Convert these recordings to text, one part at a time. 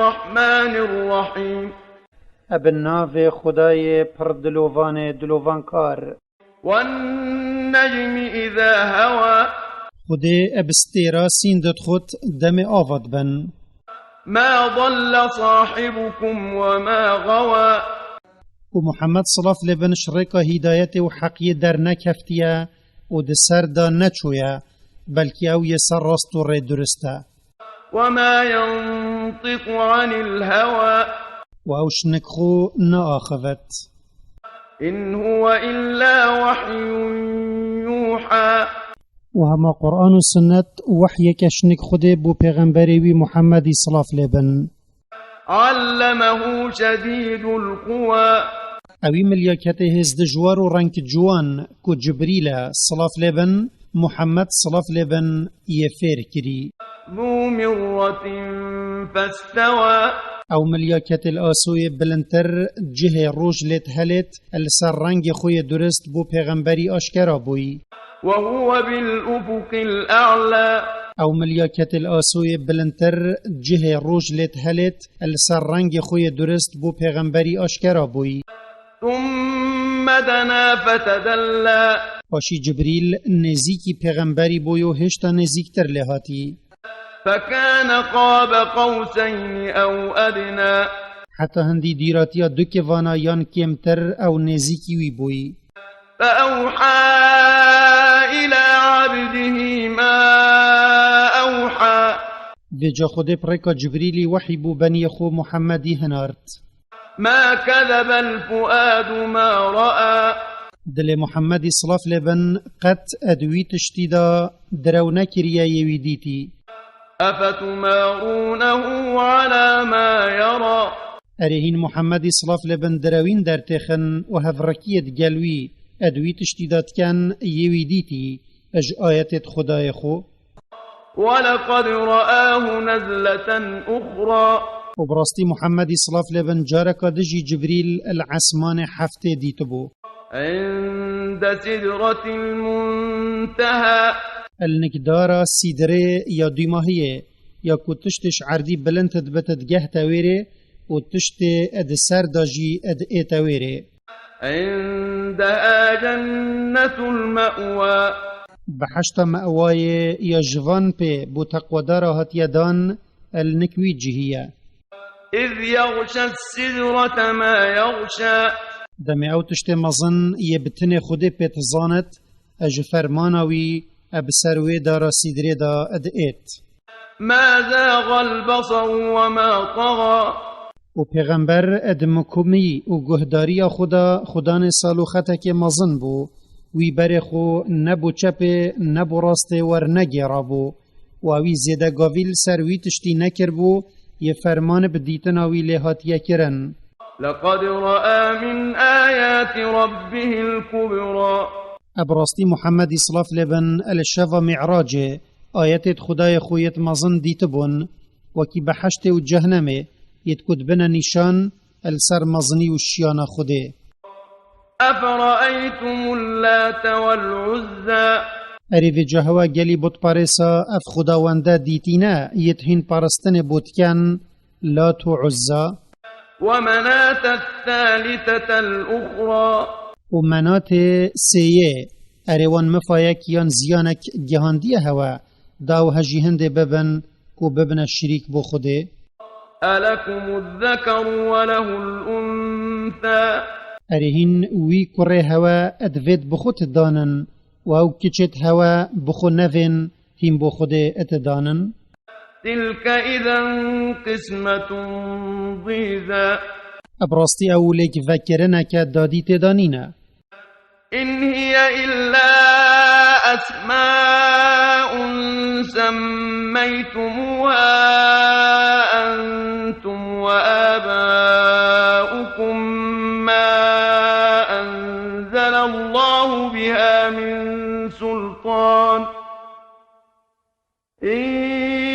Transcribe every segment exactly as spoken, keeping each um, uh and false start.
الرحمن الرحيم. Ebe navê Xwedayê pir dilovanê dilovankar. والنجم إذا هوى. Xwedê ebe stêra sîn didixwit demê ava dibin. ما ضل صاحبكم وما غوى. Û Muhammed salaf lê bin ji rêka hîdayetê û heqiyê dernekeftiye û di ser de neçûye, belkî ew yê ser rast û rê durist e. وما ينطق عن الهوى. Û ew ji nik xwe naaxivit. إن هو إلا وحي يوحى. Û hema Quran û Sunnet wehyeke ji nik Xwedê bo pêxemberê wî Muhammedî salaf lê bin. علمه شديد القوى. Ewî milyaketê hêz dijwar û reng ciwan ku Cibrîl e, salaf lê bin, Muhammed salaf lê bin, yê fêr kirî. ذو مرة فاستوى. Ew milyaketê li asoyê bilindtir cihê roj lê dihelêt, li ser rengê xwe yê durist bo pêxemberî aşkera bûyî. وهو بالأفق الأعلى. Ew milyaketê li asoyê bilindtir cihê roj lê dihelêt, li ser rengê xwe yê durist bo pêxemberî aşkera bûyî. ثم دنا فتدلى. Paşî Cibrîl nêzîkî pêxemberî bûyî û hêşta nêzîktir lê hatî. فكان قاب قوسين أو أدنى. Heta hindî dîratiya du kivana yan kêmtir ew nêzîkî wî bûyî. فأوحى إلى عبده ما أوحى. Vêca Xwedê bi rêka Cibrîlî wehy bo beniyê xwe Muhammedî hinart. ما كذب الفؤاد ما رأى. Dilê Muhammedî salaf lê bin qet ed wî tiştî de direw nekiriye yê wî dîtî. أفتمارونه على ما يرى. Erê hîn Muhammedî salaf lê bin direwîn dertêxin û hevrikiyê digel wî ed wî tiştî de diken yê wî dîtî ji ayetê di Xwedayê xwe. ولقد رآه نزلة أخرى. Û bi rastî Muhammedî salaf lê bin careka din jî Cibrîl li esmanê heftê dîtibû. عند سدرة المنتهى. Li nik dara Sîdirê ya dûmahiyê, ya ku tiştê ji erdî bilind dibit digehte wêrê û tiştê di ser de jî diête wêrê. عندها جنة المأوى. Behişta mewayê ya ji van pê bo teqwedara hatiye dan, li nik wî cihî ye. إذ يغشى السدرة ما يغشى. Demê ew tiştê mezin yê bi tinê Xwedê pê dizanit, ji fermana wî e bi ser wê dara Sîdirê de diêt. ما زاغ البصر وما طغى. Û pêxember di mikumî û guhdariya xwe de xudanê sal û xetekê mezin bû. Wî berê xwe ne bo çepê ne bo rastê wernegêrabû. Û ewî zêdegavî li ser wî tiştî nekiribû, yê fermanê bi dîtina wî lê hatiye kirin. لقد رأى من آيات ربه الكبرى. E bi rastî Muhammedî silaf lê bin li şeva Mi'racê ayetêt Xwedayê xwe yêt mezin dîtibûn, wekî behiştê û cehnemê yêt ku dibine nîşan li ser mezinî û şiyana Xwedê. أفرأيتم اللات والعزى. Erê vêca hewa gelî butparêsa ev xwedawende dîtîne yêt hîn paristinê bo diken Lat û Uzza. ومناة الثالثة الأخرى. Û Menatê sêyê, erê wan mifa yek yan ziyanek gihandiye hewe, da ew hejî hindê bibin ku bibine şirîk bo Xwedê. ألكم الذكر وله الأنثى. Erê hîn wî kurê hewe divêt bi xwe ti danin û ew kiçêt hewe bi xwe nevên hîn bo Xwedê ti danin? تلك إذا قسمة ضيزى. Bi rastî ew lêk vekirineke dadî tê de nîne. إن هي إلا أسماء سميتموها أنتم وآباؤكم ما أنزل الله بها من سلطان إن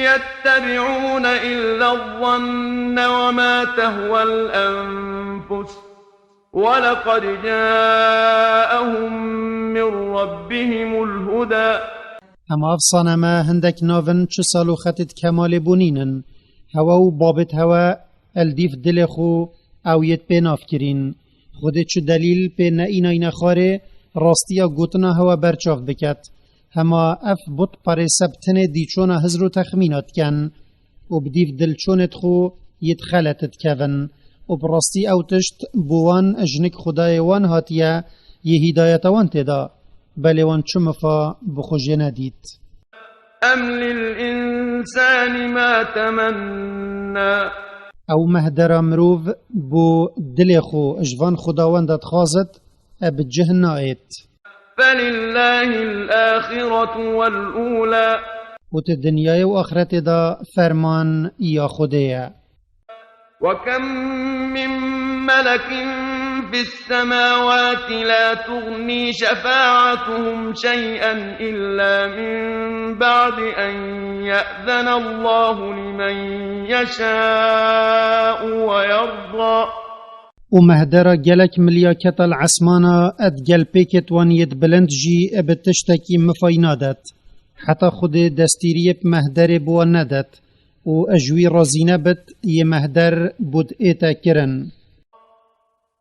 يتبعون إلا الظن وما تهوى الأنفس ولقد جاءهم من ربهم الهدى. Hema ev saneme hindek nav in çi sal û xetêt kemalê bo nînin. Hewe û babêt hewe el dîf dilê xwe ew yêt pê nav kirîn. Xwedê çi delîl pê neînayne xwarê rastiya gotina hewe berçav biket. Hema ev butperêse bi tenê dîçona hizr û texmîna diken û bi dîv dilçonêt xwe yêt xelet dikevin û bi rastî ew tişt bo wan jinik xwedayê wan hatiye yê hîdayeta wan tê da, belê wan çi mifa bi xwe jê nedît. أم للإنسان ما تمنى. Ew mehdera mirov bo dilê xwe ji van xwedawenda dixwazit, e bi cih naêt. فلله الآخرة والأولى. Û di dinyayê û axretê de ferman ya Xwedê ye. وكم من ملك في السماوات لا تغني شفاعتهم شيئا إلا من بعد أن يأذن الله لمن يشاء ويرضى. Û mehdera gelek milyaketa li esmana, ed gel pêkêt wan yêt bilind jî bi tiştekî mifay nadet. Heta Xwedê destîriyê bi mehderê bi wan nedet û ji wî razî nebit, yê mehder bud ête kirin.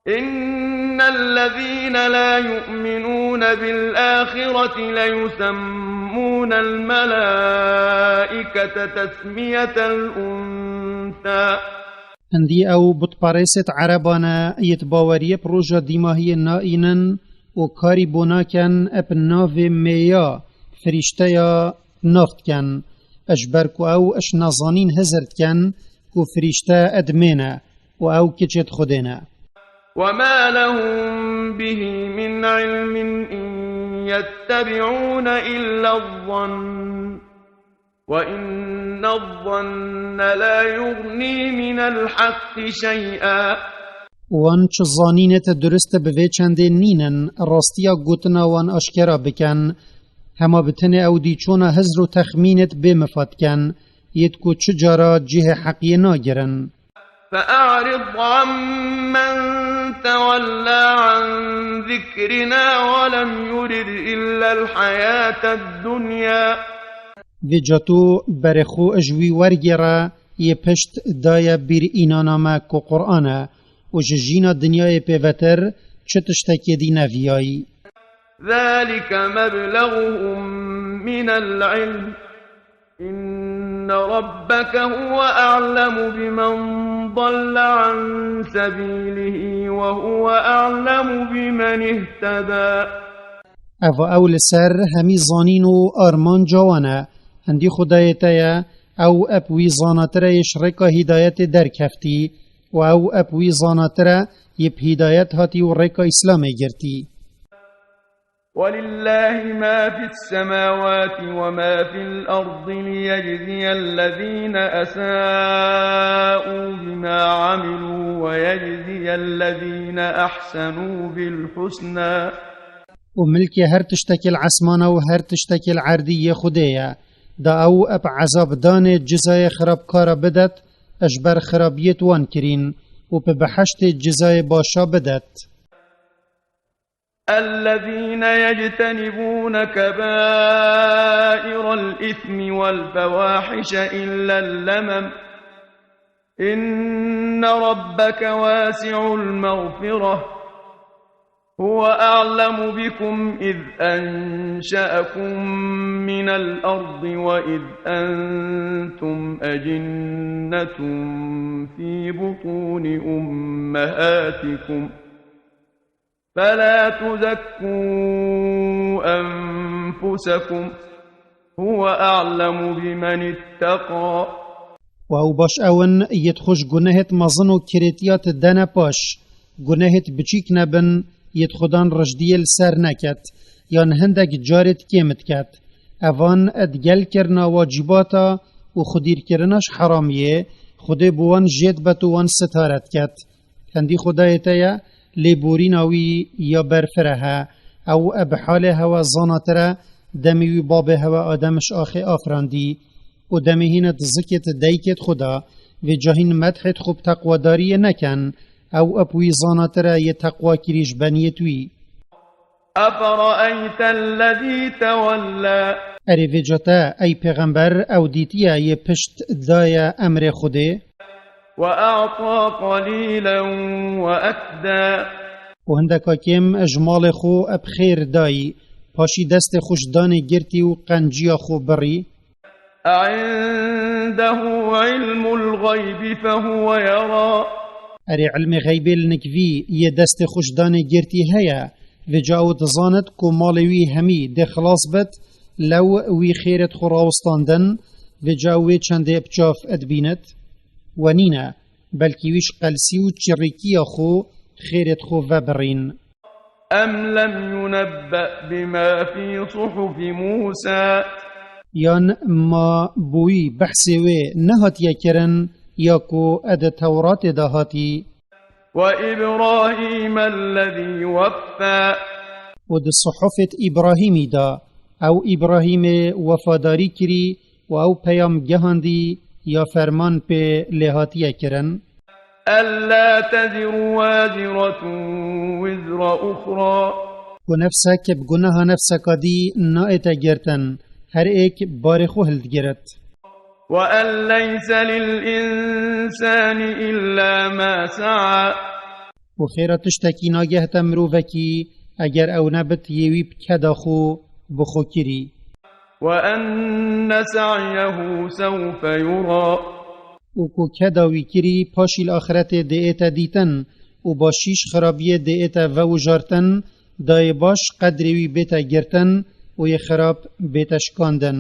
إن الذين لا يؤمنون بالآخرة ليسمون الملائكة تسمية الأنثى. Hindî ew butperêsêt ereban e, yêt baweriyê bi roja dîmahiyê naînin û karî bo naken eb navê mêya, firîşteya, nav diken. Ji ber ku ew ji nezanîn hizir diken ku firîşte ed mê ne û ew kiçêt Xwedê ne. وما لهم به من علم إن يتبعون إلا الظن وإن الظن لا يغني من الحق شيئا. Wan çi zanînêt durist bi vê çendê nînin, rastiya gotina wan aşkera bikin. Hema bi tenê ew dîçona hizr û texmînêt bê mifa dikin, yêt ku çi cara cihê heqiyê nagirin. فأعرض عمن تولى عن ذكرنا ولم يرد إلا الحياة الدنيا. Vêca tu berê xwe ji wî wergêre, yê pişt daye bîr înana me ku Quran e û ji jîna dinyayê pêvetir çi tiştekê dî neviyayî. ذلك مبلغهم من العلم إن ربك هو أعلم بمن ضل عن سبيله وهو أعلم بمن اهتدى. Ev ew li ser hemî zanîn û armanca wan e. Hindî Xwedayê te ye, ew eb wî zanatir e yê ji rêka hîdayetê derkeftî û ew eb wî zanatir e yê bi hîdayet hatî û rêka Îslamê girtî. ولله ما في السماوات وما في الأرض ليجزي الذين أساءوا بما عملوا ويجزي الذين أحسنوا بالحسنى. Û milkê her tiştekê li esmana û her tiştekê li erdî yê Xwedê ye. Da ew eb ezabdanê cizayê xirabkara bidet, ji ber xirabiyêt wan kirîn, û bi biheştê cizayê başa bidet. الذين يجتنبون كبائر الإثم والفواحش إلا اللمم إن ربك واسع المغفرة هو أعلم بكم إذ أنشأكم من الأرض وإذ أنتم أجنة في بطون أمهاتكم فلا تزكوا أنفسكم هو أعلم بمن اتقى. Û ew baş ew in, yêt xwe ji gunehêt mezin û kirêtiyat dene paş. Gunehêt biçîk nebin, yêt xwedan rijdiyê li ser neket, yan hindek carêt kêm diket. Evan ed gel kirina wacîbata û xwedîrkirina ji heramiyê, Xwedê bi wan jê dibet û wan sitare diket. Hindî Xwedayê te ye, lê borîna wî ya berfireh e. Ew e bi halê hewe zanatir e, demê wî babê hewe Adem ji axê afirandî û demê hîn e di zikê di deykê di xwe de, vêca hîn medhê di xwe bi teqwedariyê neken, ew e bi wî zanatir e yê teqwakirî ji beniyê di wî. أفرأيت الذي تولى. Erê vêca te, ey pêxember, ew dîtiye yê pişt daye emrê Xwedê? وأعطى قليلا وأكدى. Û hindeka kêm ji malê xwe bi xêr dayî, paşî destê xwe ji danê girtî û qenciya xwe birî. أعنده علم الغيب فهو يرى. Erê ilmê xeybê li nikvî yê destê xwe ji danê girtî heye, vêca ew dizanit ku malê wî hemî dê xilas bit, lew wî xêrêt xwe rawistandin, vêca ew wê çendê bi çav dibînit? We nîne, belkî wî ji qelsî û çirrîkiya xwe xêrêt xwe vebirîn. أم لم ينبأ بما في صحف موسى. Yan ma bi wî behsê wê nehatiye kirin, ya ku e di Tewratê de hatî? وإبراهيم الذي وفى. Û di sihufêt Îbrahîmî de, ew Îbrahîmê wefadarî kirî û ew peyam gehandî ya ferman pê lê hatiye kirin. ألا تزر وازرة وزر أخرى. Ku nefsek bi guneha nefseka dî naête girtin, her êk barê xwe hildigirit. وأن ليس للإنسان إلا ما سعى. Û xêra tiştekî nagehte mirovekî, eger ew nebit yê wî bi keda xwe bi xwe kirî. وأن سعيه سوف يرى. Û ku keda wî kirî, paşî li axretê dê ête dîtin û başîş xirabiyê dê ête vewijartin, dayê baş qedrê wî bête girtin û yê xirab bête şikandin.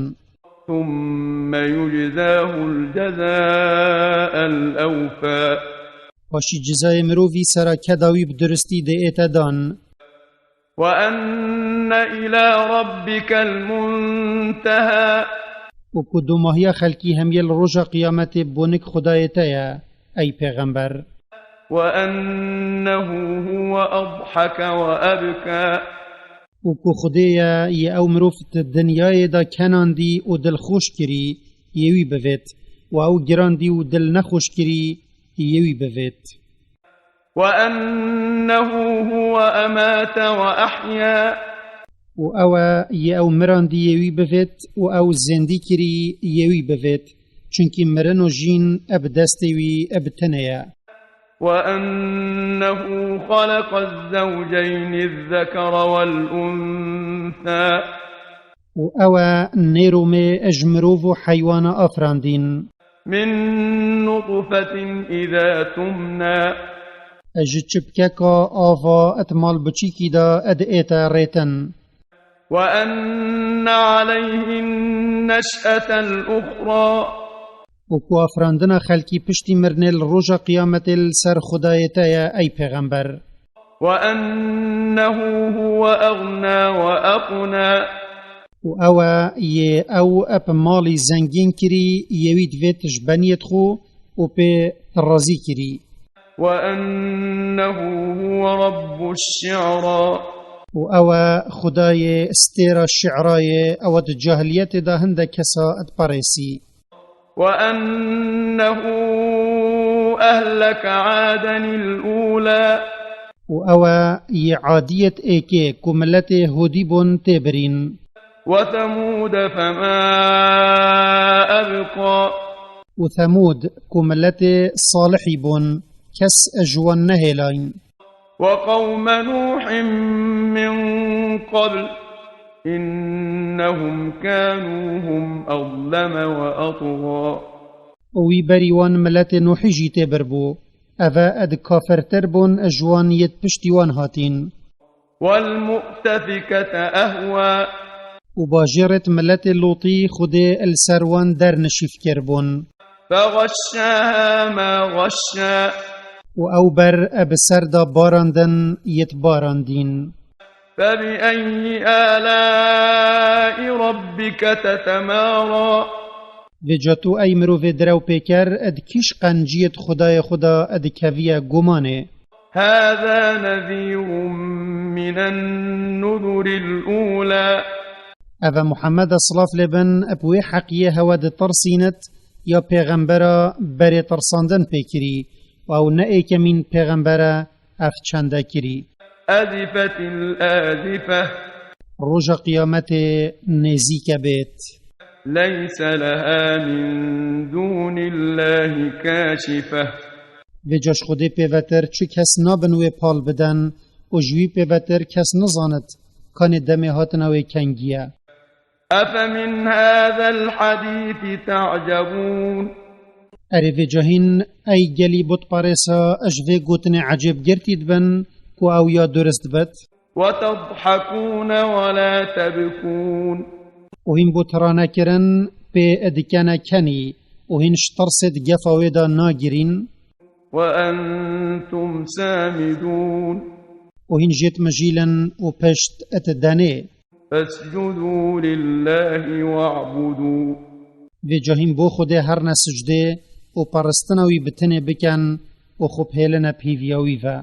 ثم يجزاه الجزاء الأوفى. Paşî cizayê mirovî sera keda wî bi duristî dê ête dan. وأن إلى ربك المنتهى. Û ku domahiya xelkî hemiyê li roja qiyametê bonik Xwedayê te ye, ey pêxember. وأنه هو أضحك وأبكى. Û ku Xwedê ye yê ew mirov di dinyayê de kenandî û dilxweş kirî, yê wî bivêt, û ew girandî û dil nexweş kirî, yê wî bivêt. وأنه هو أمات وأحيا. Û ew e yê ew mirandî yê wî bivêt û ew zêndî kirî yê wî bivêt, çunkî mirin û jîn e bi destê wî e bi tenê ye. وأنه خلق الزوجين الذكر والأنثى. Û ew e nêromê ji mirov û heywana afirandîn. من نطفة إذا تمنى. Ji çipkeka ava et mal biçîkî de et ête rêtin. وأن عليه النشأة الأخرى. Û ku afirandina xelkî piştî mirinê li roja qiyametê li ser Xwedayê te ye, ey pêxember. وأنه هو أغنى وأقنى. Û ew e yê ew bi malî zengîn kirî, yê wî divêt ji beniyêt xwe û pê razî kirî. وأنه هو رب الشعرى. Û ew e Xwedayê stêra şi'rayê, ew e di cahiliyetê de hindek kesa diperêsî. وأنه أهلك عادا الأولى. Û ew e yê Adiyêt êkê ku miletê Hûdî bûn tê birîn. وثمود فما أبقى. Û Themûd ku miletê Salihî bûn, kes ji wan nehêlayn. وقوم نوح من قبل إنهم كانوا هم أظلم وأطغى. Û wî berî wan miletê Nuhî jî tê bir bû. Ev e ed kafirtir bûn ji wan yêt piştî wan hatîn. والمؤتفكة أهوى. Û bajêrêt miletê Lûtî Xwedê li ser wan dernişîf kiribûn. فغشاها ما غشى. Û ew ber e bi ser de barandin yêt barandîn. فبأي آلاء ربك تتمارى. Vêca tu ey mirovê direwpêker, di kî ji qenciyêt Xwedayê xwe de dikeviye gumanê? هذا نذير من النذر الأولى. Ev e Muhemmed e silav lê bin, bi wê heqiyê hewe ditirsînit ya pêxembera berê tirsandin pê kirî û ew ne êkemîn pêxember e ev çende kirî. أزفت الآزفة. Roja qiyametê nêzîke bêt. ليس لها من دون الله كاشفة. Vêca ji Xwedê pêvetir çi kes nabin wê pal bidin û ji wî pêvetir kes nizanit kanê demê hatina wê kengî ye. أفمن هذا الحديث تعجبون. Erê vêca hîn ey gelî butparêsa ji vê gotinê ecêbgirtî dibin ku ew ya durist bit. وتضحكون ولا تبكون. Û hîn bo tira nekirin pê dikene kenî û hîn ji tirsê di gefa wê de nagirîn. وأنتم سامدون. Û hîn jêt mijîlin û pişt et denê. فاسجدوا لله واعبدوا. Vêca hîn bo Xwedê herne sicdê û paristina wî bi tenê bikin û xwe bihêline pêviya wî ve.